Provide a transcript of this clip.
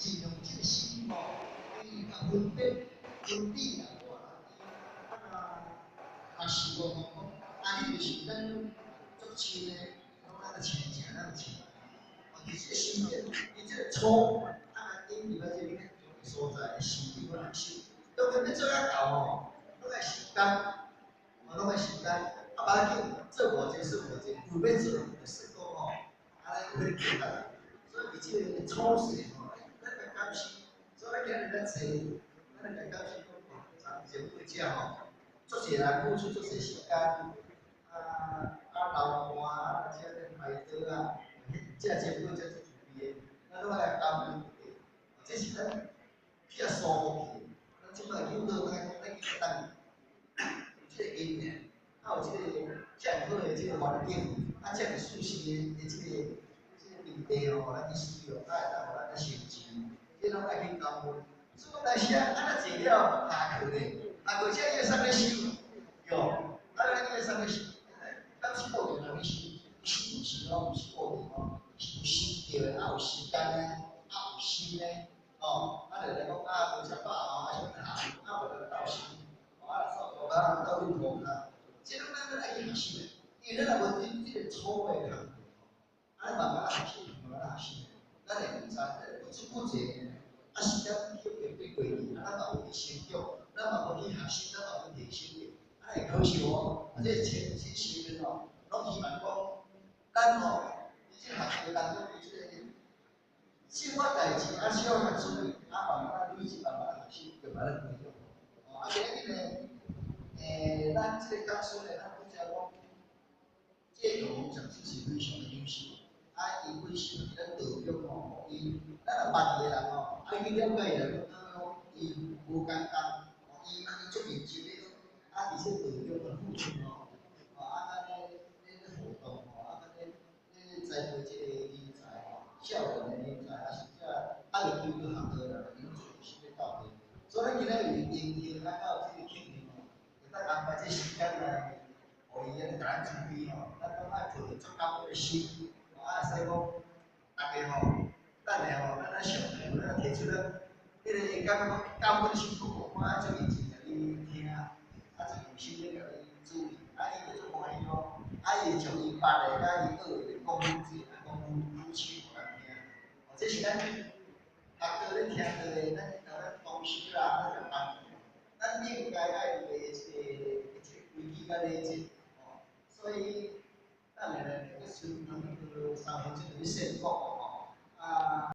盡量這個心吼，伊甲分別分別啦，啊，啊是無講，啊你就是咱足深的，攏咱親像咱親。哦，佇這個心頂，佇這個初，啊，引入來這個所在的心頂去學習。當然欲做較到吼，攏愛時間，哦，攏愛時間。啊，無要緊，做偌濟算偌濟，有欲做就算講吼，啊，咱有彼個力。所以佇這個初世吼，咱來感謝，所以咱今日咱坐，咱來感謝講，哦，政府遮吼，足濟人付出足濟時間，啊啊流汗啊，遮咧排隊啊，遮政府遮做準備的，咱攏愛感恩。這是咱比較疏忽去，咱這擺有倒來講，咱去當有這個因緣，啊有這個遮爾好的這個環境，啊遮爾舒適的這個平地吼，咱去使用，啊會當予咱來成就，這攏愛去感恩。所以講，但是啊，啊若坐了下課咧，下課這伊會啥物收？對，啊咱伊會啥物收？咱是固定來去收，是毋是哦？毋是固定哦，是有時著的，啊有時間呢，啊有心呢。哦，啊就來講啊，無食飽吼，啊啥物鹹，啊無就鬥心，啊若煞啊鬥恁塗跤，這攏咱愛去學習的，因為咱若無這個初的工課，啊慢慢學習，慢慢學習，咱會毋知，不知不覺，啊時間去變過去，啊咱嘛無去成長，咱嘛無去學習，咱嘛無提升著，啊會可惜哦。啊這前前時陣吼，攏希望講，咱吼，佇這學校當中，佇這個生活代誌啊，小可注意，啊慢慢累積，慢慢學習，就把咱培養。哦，啊今日呢，咱這個講師呢，咱拄則講，這個方式是非常的優秀。啊，伊本身佇咱道中吼，伊咱若捌伊的人吼，啊你去了解伊人，感覺伊無簡單，哦，伊伊足認真咧，啊，佇這個道中的付出吼，哦，啊，咱咧咧活動吼，啊，咱咧咧栽培這個人才吼，少年的人才，啊是這啊會求去學的人，伊攏足用心咧教導。所以咱今仔日有榮幸啊，到這個慶幸吼，會當安排這時間來，予伊安呢共咱準備吼，咱攏愛抱著足感恩的心，啊，會使講，逐家吼，等下吼，咱來上課，咱提出咱彼個感覺講感恩心，我愛足認真共你聽，啊，足用心咧共你注意，啊，伊就足歡喜咯，啊，伊會將伊捌的佮伊學的講愈濟，啊，講愈愈深予咱聽，哦，這是咱學道咧聽道的，咱咱同修啦，咱就幫助，咱應該愛有的這個規矩佮禮節，哦，所以等下咧，閣剩那個3分鐘就欲宣講吼，啊。